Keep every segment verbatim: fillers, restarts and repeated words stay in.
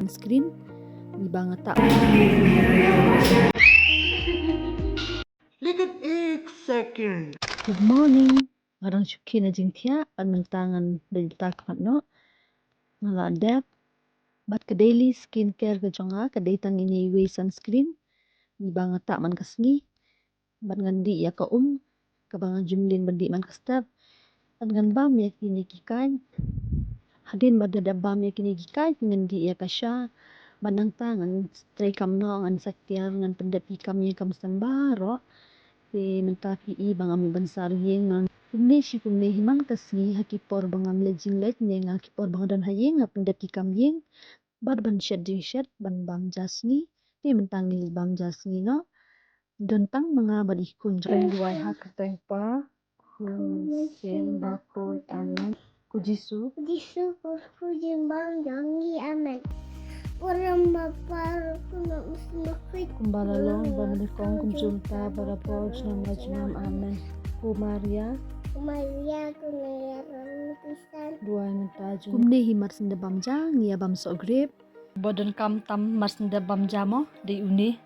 Sunscreen, ngi ba nga tah. Like an egg second. Good morning. Nga dang shu khie na jingthiah, bad mynta ngan da jylliew khmat noh. Nga la dep. Bad ka daily skincare ka jong nga ka dei tang ine iwei sunscreen. Ngi ba nga tah man ka sngi. Bad ngan dih ïa ka um, kaba nga ju mlien ban dih man ka step. Bad ngan bam ïa kine ki kaiñ. Hadien ba da dep bam ïa kine ki kaiñ, ngan dih ïa ka sha. Bad nangta ngan treikam noh, ngan sa tiar, ngan pyndep ki kam ïing kam sem baroh. Te mynta phi i ba ngam ban sah ïing, ngan kumne shi kumne hi man ka sngi, ha ki por ba ngam leit jingleit ne nga, ki por ba nga don ha ïing nga pyndep ki kam ïing. Bad ban shet jingshet, ban bam ja sngi. Te mynta ngi leit bam ja sngi noh. Don tang ma nga bad i khun jong nga. Duwai ha ka kyrteng Pa, Khun, Spah Bakhuid. Amen. Ko Jisu. Jisu, ko Khun jingbam jong ngi. Amen. Warom ma par, ko na us ma khuid. Kumba la long ba mynnyngkong, kumjuh mynta, barabor, junom la junom. Amen. Ko Maria. Ko Maria, ko na ïaroh ïa ngi ki san. Duwai mynta jong. Kumne hi mar shen da bam ja, ngi ïa bam soh grep. Ba donkam tam mar shen da bam ja mo, dei une.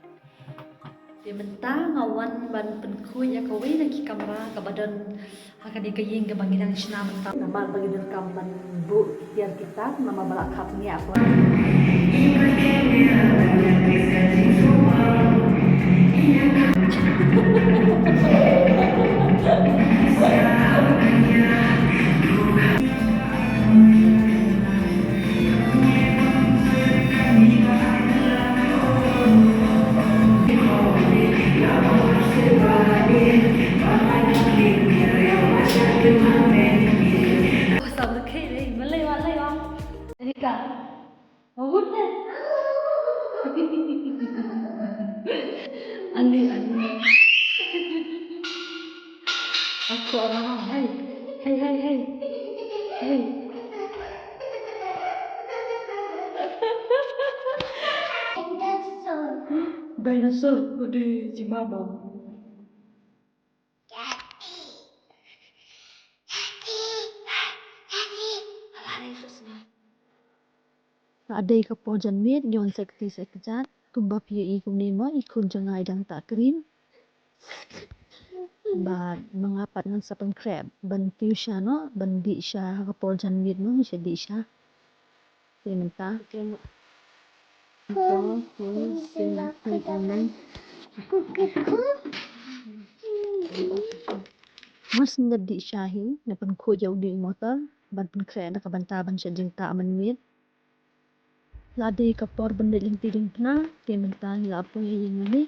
Te mynta nga wan ban pynkhuid ïa kawei na ki kamra kaba don ha kane ka ïing kaba ngi dang shna mynta. Namar ba ngi donkam ban buh ki tiar ki tar, namar ba la khap ngi ap. Ani, ani. Ako arang, hey. Hey, hey, hey. Hey. Dinosaur. Dinosaur, ko dei jingmabam. Ka dei ka por janmiet, ngi wan sa kti sa kjat, kumba phi ïohi kumne mo, i khun jong nga i dang tah cream. Bad ma nga pat ngan sa pynkhreh ban tiew sha noh, ban dih sha ha ka por janmiet mo, ngi sa dih sha. Te mynta. Mar shen da dih sha hi, nga pynkhuid ïa une u motor, ban pynkhreh na ka bynta ban shet jingtah mynmiet. La dei ka por ban leit lynti lyngphna, te mynta ngi la poi ïa ïing mane.